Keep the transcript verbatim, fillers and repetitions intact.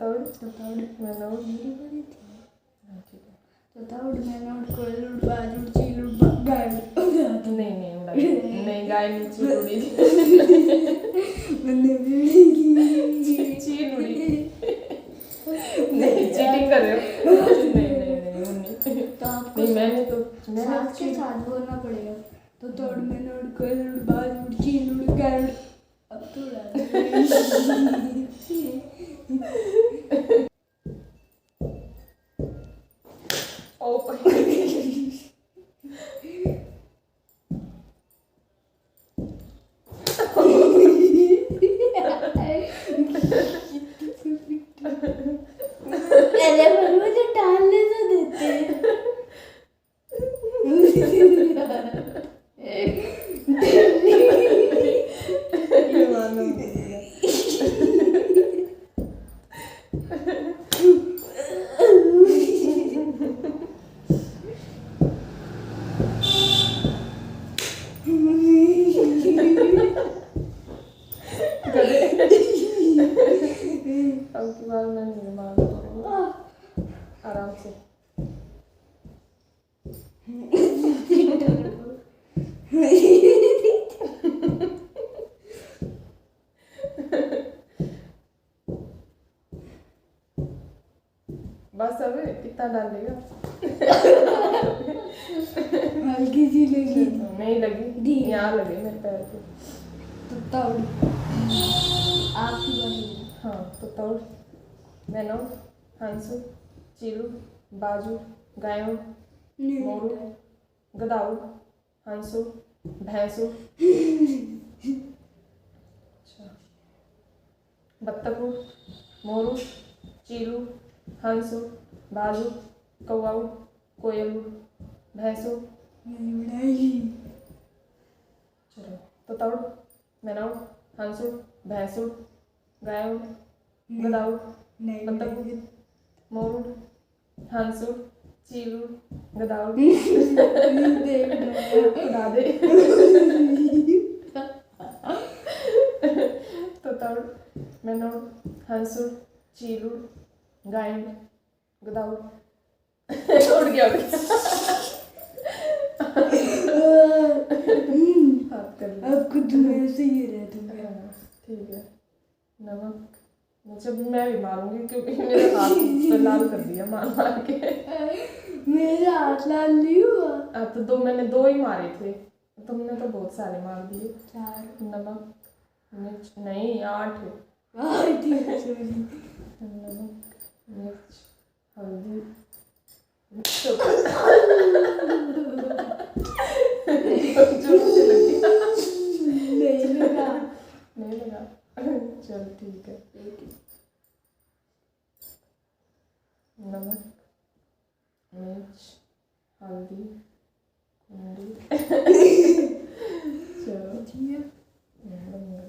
तोड़। तो तोड़। मैं नोड़। मेरी बारी थी। हाँ, ठीक है। तो तोड़, मैं नोड़, कोयल उड़, बाज उड़, चील उड़, बा-, गाय उड़। नहीं, नहीं, उड़ा नहीं। नहीं, गाय नहीं, चील उड़ी। मैंने भी उड़ी। ची-, चील उड़ी। नहीं, चीटिंग कर रहे हो। नहीं, नहीं, नहीं, वो नहीं। तो आपको नहीं, मैंने तो, मैंने साथ के चील साथ बोलना पड़ेगा। तो तोड़, मैं नोड़, कोयल उड़, बाज उड़, चील उड़, गाय उड़। अब तो उड़ा दे। ओ। अरे, पर मुझे डालने तो देते। अब की बार मैं नहीं मारूंगा। आराम से। बस, अब कितना डालेगा? हल्की सी लगी। नहीं लगी। दी। यहाँ लगे मेरे पैर पे। तो तोड़। आपकी बारी है। हाँ, तो तोड़। मैनोड़, हंसू, चीलू, बाजू, गायोड़, नहीं, मोरू, नहीं। गधाऊ, हंसू, भैंसू, अच्छा, बत्तखू, मोरू, चीलू, हंसू, बाजू, कौआऊ, कोयलू, भैंसू। नहीं बनाई। चलो, तो तोड़, मैनोड़, हंसू, भैंसू, गायोड़, नहीं। गधाऊ, नहीं, बत्तखू, नहीं। मोरू, हंसू, चीलू, गधाऊ। देख लो। उड़ा दे। तो तोड़, मैनोड़, हंसू, चीलू, गायोड़, गधाऊ। उड़ गया, उड़ गया। हाथ कर ले। अब खुद में ऐसे ही रह दूंगा। हाँ, ठीक है। नमक। अच्छा, अभी मैं भी मारूंगी क्योंकि मेरे हाथ पे लाल कर दिया मार मार के। मेरे हाथ लाल नहीं हुआ। हाँ, तो दो, मैंने दो ही मारे थे, तुमने तो बहुत सारे मार दिए। चार। नमक, मिर्च, नहीं, आठ। आठ ही, sorry। नमक, मिर्च, हल्दी। जोर से लगी। नहीं लगा। नहीं लगा। चल, ठीक है। नमक, मिर्च, हल्दी, कुंडी। चलो।